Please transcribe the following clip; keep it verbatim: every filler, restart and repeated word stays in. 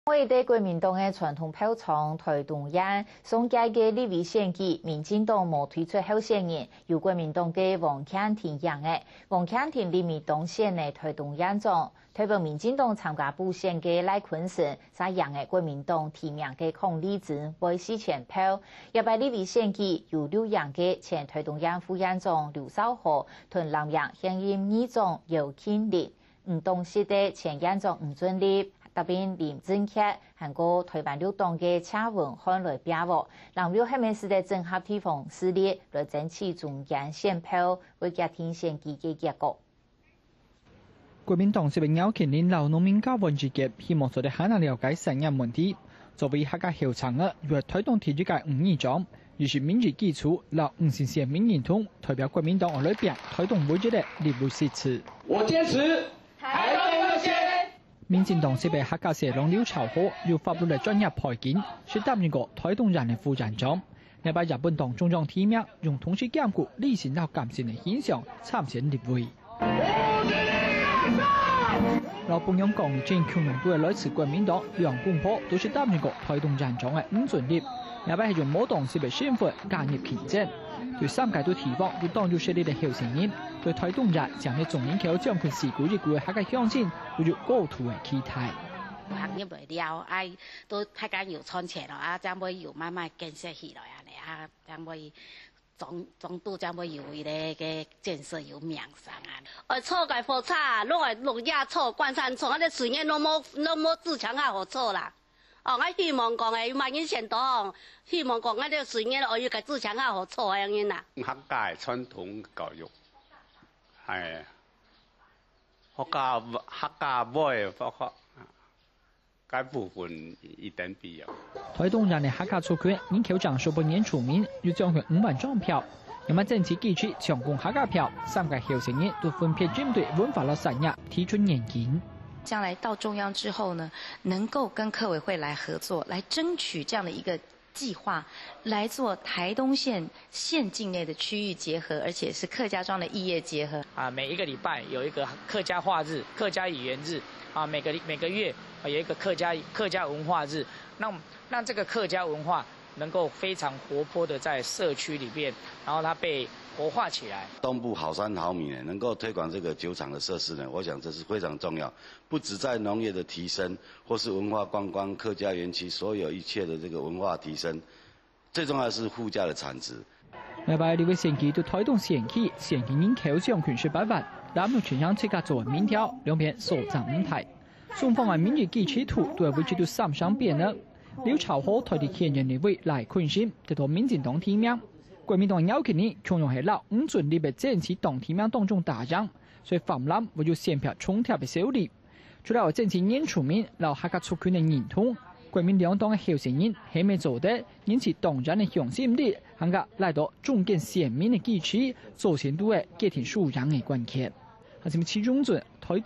位在國民黨个傳統票倉臺東縣，上屆个立委選舉，民進黨無推出候選人，由國民黨个王建廷贏个。王建廷立委當選个臺東縣長，代表民進黨參加補選个賴坤成，嗄贏个國民黨提名个龔立珍會四千票。這擺立委選舉由綠營个前臺東縣副縣長劉劭豪，同藍營現任議長姚慶鈴、 五黨籍个前縣長吳俊立，搭配林俊傑，還過臺灣綠黨个謝文漢來拚喔，藍綠係毋係使得整合地方勢力來爭取中間選票，會決定選舉个結果。國民黨籍个姚慶鈴摎農民交換意見，希望做得還較了解產業問題。作為客家後生仔，又係臺東第一屆女議長， 佢係民意基礎摎女性選民認同，代表國民黨愛來拚臺東唯一个立委席次。我堅持台東優先。民進黨籍个客家婿郎劉朝河有法律个專業背景，係擔任過臺東縣个副縣長。這擺也分黨中央提名，用同志兼顧理性摎感性个形象參選立委。 摎晡陽江義正共樣都係來自國民黨兩公婆，都係擔任過臺東縣長个吳俊立，這擺係用無黨籍个身份加入競爭。對三屆都地方都當有實力个候選人，對臺東縣成為眾人口將近四股一股个客家鄉親，都有高度个期待。行入來了，哎，都大家有賺錢了啊，這樣會有慢慢建設起來啊，啊，這樣會 總，總督才會有一个个建設有名聲啊。愛做个火車，攏愛落野做、關山做，啊，這水源攏無，攏無自強號好做啦。哦，𠊎希望講誒，有麼人選到，希望講𠊎這水源愛有个自強號好做，恁樣啦。客家个傳統教育，哎，客家，客家話，該部分一定必要。臺東縣个客家族群人口正數分原住民有將近五萬張票，那麼這次支持搶攻客家票，三個候選人都分別針對文化摎產業提出願景。將來到中央之後呢，能夠跟客委會來合作，來爭取這樣的一個計劃，來做臺東縣縣境內的區域結合，而且是客家庄的異業結合。啊，每一個禮拜有一個客家話日、客家語言日，啊，每個，每個月，啊，有一個客家，客家文化日。那，那這個客家文化能夠非常活潑地在社區裡面，然後它被活化起來。東部好山好米呢，能夠推廣這個酒廠的設施呢，我想這是非常重要。不只在農業的提升，或是文化觀光、客家園區所有一切的這個文化提升，最重要的是附加的產值。這擺立委選舉在臺東選區，選舉人口將近十八萬，藍綠陣營自家做民調，兩片相差毋大。雙方个民意支持度都係維持在三成邊呢。劉朝河代替現任立委賴坤成得到民進黨提名，國民黨姚慶鈴共樣係摎吳俊立个爭取黨提名當中打贏，所以泛藍會有選票重疊个效力。 除了爭取原住民摎客家族群个認同，國民兩黨个候選人係毋係做得引起黨員个向心力，還過拉到中間選民个支持，造成都係決定輸贏个關鍵。下新聞徐忠俊，臺東